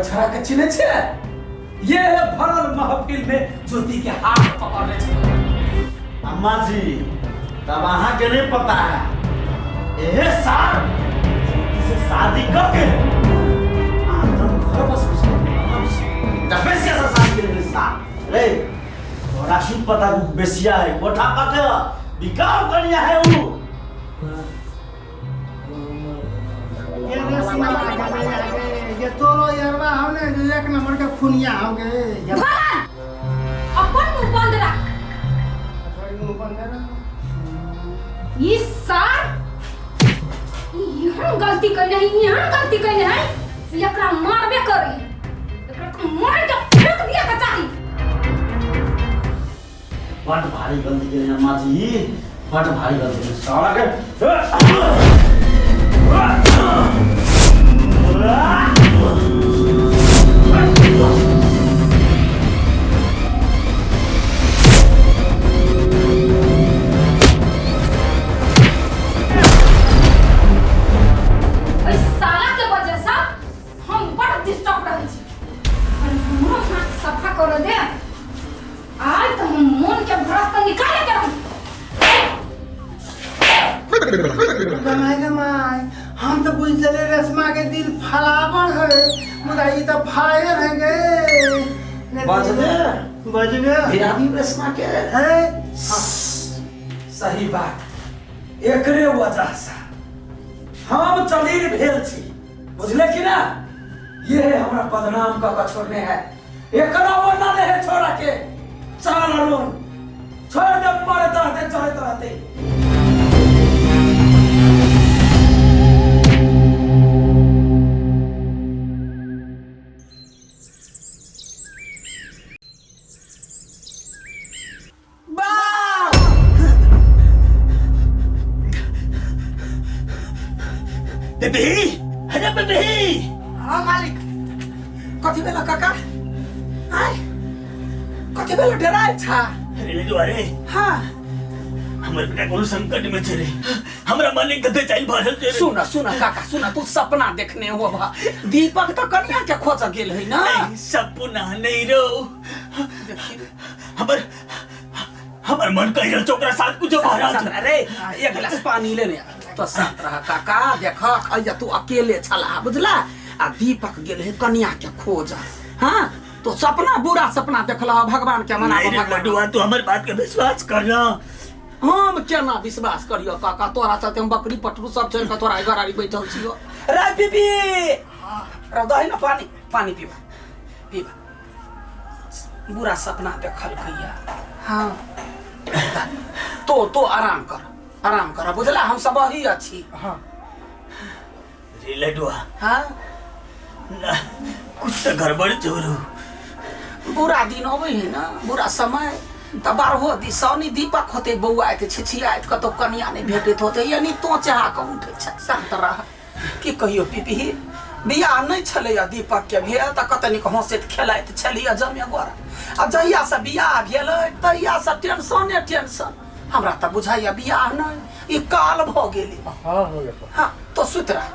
ओहि छोड़ा के चिन्है छियै? ये है भरल महफिल में ज्योति के हाथ पकड़ने छै। अम्मा जी, तब अहाँ के नहीं पता है, एहे साल ज्योति से शादी करके आदम घर बस आराम से तब बेसिया से शादी करेंगे साल। रे तोरा की पता कि बेसिया है, कोठा पटे बिकाऊ कनिया है ऊ। ये रेशमा गे, ये तोरो यरवा हो ने जो एक नंबर के खुनिया हो गए। ये भगवान, अपन मुंह बंद रख। थोड़ी मुंह बंद रख। ई सार एहन गलती कइले है, एहन गलती कइले है से एकरा मारबे करी, एकरा तो मार के फेंक दिया के चाही। बड भारी गलती केने अम्मा जी, बड भारी गलती केने साला के। ओहि साला के वजह से हम बड़ डिस्टर्ब रहै छी। हमरो हाथ सफा कर दे, आज तो हम मन के भड़ास तो निकाले के रहम। गमाय गमाय, हम तो बुझ चले रेशमा के दिल फलावर है, मुदा ई तो फायर है गे। बजबे। बजबे। भिराबी रेशमा के है। सही बात, एकरे वजह से हम चलीर भेल छी, बुझले कि ना? ये हमरा बदनाम क के छोड़ने है, एकरा वो ना है छोड़ा के। चल अरुण, छोड़ दे, मरत रहते चलत रहते। बेबी, अरे बेबी। हाँ मालिक, कथी भेल काका? आय कथी भेल, डरायल छा? अरे ले अरे। हाँ। हमर बेटा कोनो संकट में छे रे, हमरा मालिक कते चाइल भरल छे रे। सुन सुन काका सुन, तू सपना देखने हो बा, दीपक तो कनिया के खोज गेल है ना? नहीं, सपना नहीं रो, हमर हमर मन कहि रहल छौ ओकरा साथ कुछ भऽ रहल छौ। अरे एक गिलास पानी ले ने, तो शांत रह काका। देख अइया तू अकेले छला बुझला, आ दीपक गेल है कनिया के खोज। हाँ तो सपना बुरा सपना देखला, भगवान के मनाबो। नहीं रे भगवान लड्डुआ, तू हमर बात के विश्वास कर ना। हम केना विश्वास करियो काका, तोरा चलते हम बकरी पटरू सब छोड़ के तोरा घर आरी बैठल छियो। रे पीपी रे दही ना पानी, पानी पीबा पीबा। बुरा सपना देखल भैया। हाँ तो आराम कर, आराम कर बुझला, हम सब ही अच्छी। हाँ रे लड्डुआ। हाँ ना कुछ तो गड़बड़ छोड़ू। बुरा दिन अबै है ना, बुरा समय तऽ बारहो दी सनी दीपक होते बौआइत छिछियाइत कतौ कनिया नहि भेटैत होते, यानी तो चाह कऽ उठै छै। शांत रह, की कहियो पीपी, बियाह नहि छलैया दीपक के भेल तऽ कते नीक हँसैत खेलाइत छलियै जमे गोर, आ जहिया से बियाह भेलै तहिया से टेंशने टेंशन। हमरा तऽ बुझाइया बियाह नहि, ई काल भऽ गेलै। हाँ हो गया। हाँ तो सुति रह,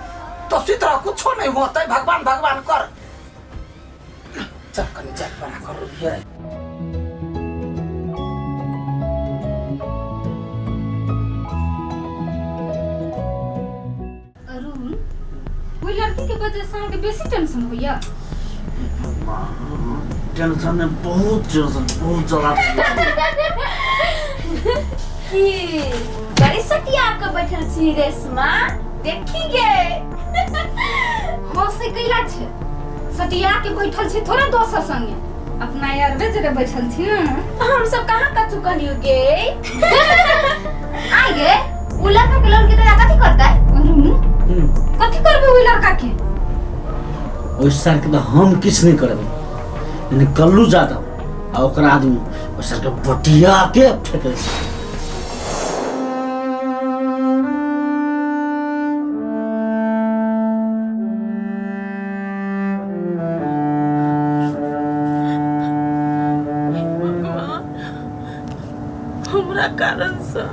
तो सुति रह, कुछो नहि होतै, भगवान भगवान कर। चल कनी जाय बड़ा करू। अरुण, ओहि लड़की के वजह से अहाँके बेसी टेंशन होइया? टेंशन में बहुत टेंशन, बहुत ज्यादा। की बड़ी सटिया के बैठल छी रेशमा, देखी गे। हंसे कैला छै, सटिया के बैठल छी थोड़ा दोसर संगे, अपना यार जरे बैठल छी। हम सब कहाँ कछु कहलियो गे? आइ गे, उ लड़का के लोन के तोरा कथी करतै? अरुण, कथी करबै ओहि लड़का के? ओहि सर के तो हम किछु नहीं करबै, यानी कल्लू जादव आ ओकरा आदमी ओहि सर के बटिया के फेंकै छै। भगवान, हमरा कारण से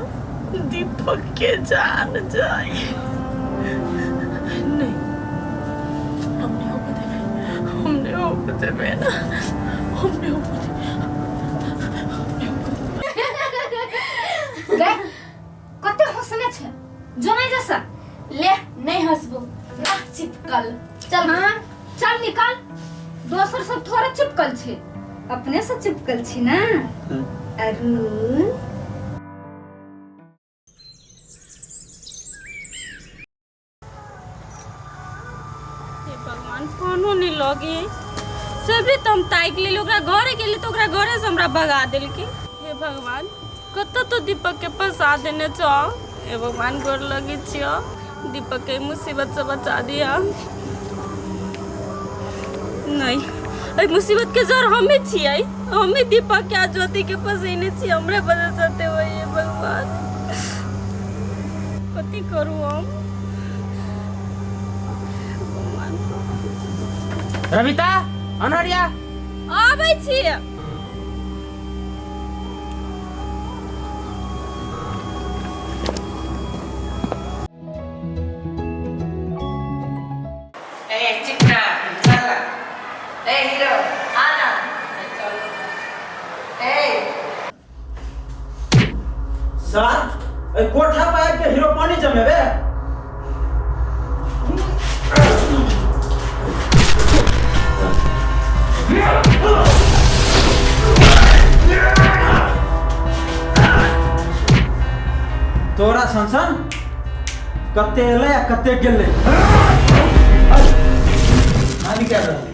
दीपक के जान जाए नहीं, हम नहीं होके देबै, हम नहीं। देबै ना हम नहि हुकम गे कते हंसने छै जो नहीं जैसा ले नहीं हंसबो रह चिपकल। चल। हाँ चल निकाल। दोसर सब थोड़ा चिपकल छै, अपने से चिपकल छी ना अरुण। हे भगवान, फोनो नहीं लगे से भी तो हम ताकि लेली। ओकरा घरे गेली तो ओकरा घरे से हमरा भगा देलकै। हे भगवान, कतऽ तो दीपक के फंसा देने छौ। हे भगवान, गोर लगे छियो, दीपक के मुसीबत से बचा दिया। नहीं, एहि मुसीबत के जड़ हमे छियै, हमे दीपक के आ ज्योति के फंसेने छियै, हमरे वजह से एते होइए। हे भगवान, कथी करू हम? भगवान। रविता, अनहरिया। आबै छी। ए चिकना, चल ना। ए हीरो, आ ना। चल। ए सर, ए कोठा पर आबि के हीरो पानी जमेबे? तोरा सन सन कते एलै आ कते गेलै। हानि क्या रहलै?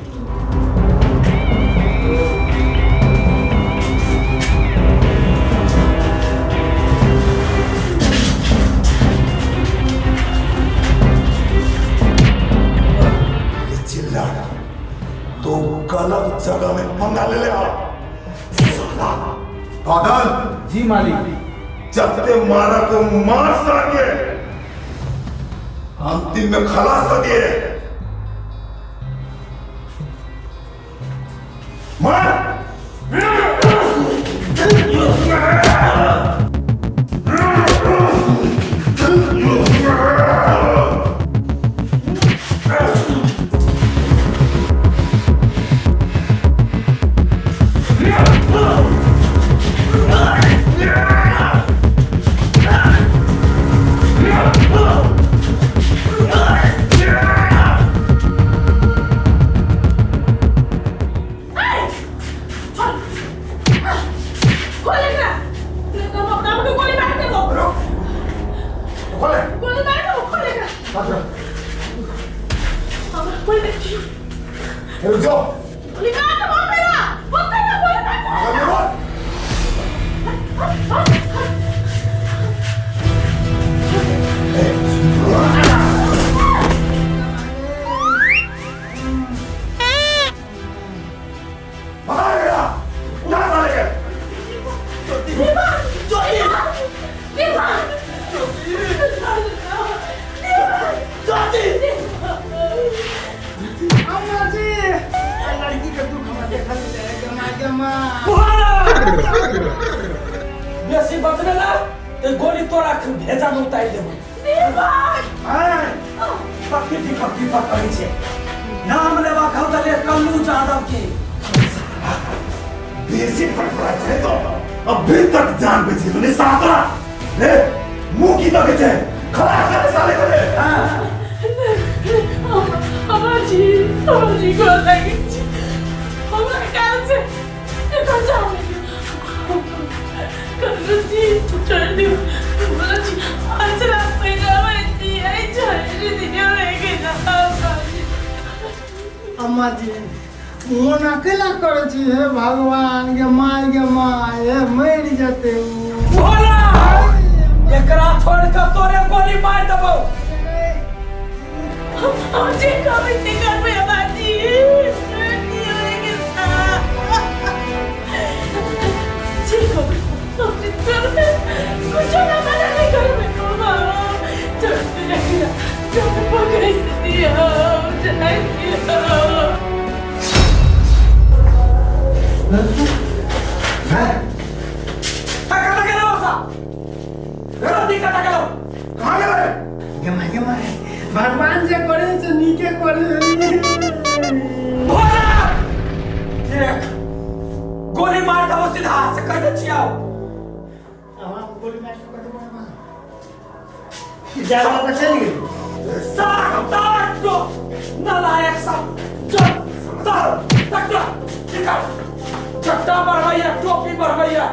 ये चिल्ला तो गलत जगह में पंगा ले ले आप साला। बादल। जी मालिक। जब ते मारा तो मार साके अंतिम में खलास कर दिए। मार। खोले ना, नहीं तो हम अपना आपको गोली मार देबो। खोले। गोली मार देबो, खोले ना। हमरा कोई नहीं। रुक जाओ। गोली मार देबो मेरा, बोलते ना गोली मार देबो। आगे बढ़ो। पकड़ गया, उठा साले के। अम्मा जी, आ लड़की के दुख हमरा देखल नहीं जाए। गे माय, गे माय। बेसी बचने ला ते गोली तोरा भेजा में उतारि देबो। पक्की दीपक दीपक करै छै, नाम लेबाक हौ तऽ ले कल्लू जादव के। बेसी फटफड़ा छै तो अभी तक जान बची नहीं सातरा ले मुंह की तक छै खलास कर साले को ले। अम्मा जी, अम्मा जी गोर लगै छी। हमरा काल से एखन जाउ कल्लू जी, छोड़ दियौ। बोलै छी अचरा पहिराबै छी, एहि छोड़ि दियौ गेला। अम्मा जी। अम्मा जी, मोन अकेला करै छी। हे भगवान, गे माय, गे माय, हे मरि जेतै उ। भोला, एकरा छोड़ के तोरे गोली मार देबो। हम जे कहबै से करबै अम्मा जी, छोड़ि दियौ गेला। जे कहबै हम से करबै, कुछो ना मना नहीं करबै। बाबा, छोड़ दियौ, जब पकड़ै से दियौ, जाय दियौ। कतऽ गेलौ सा? जल्दी, कतऽ गेलौ? कहाँ गेलै? गे माय, गे माय, भगवान जे करे से नीके करे। भोला। देख गोली मार देबो सीधा से कह दे छियौ। हमरा गोली मार के कतौ जाए तऽ चलि गेल। सार तार जो नालायक सब चल चल तक जा निकल। चट्टा बढ़बैया टोपी बढ़बैया।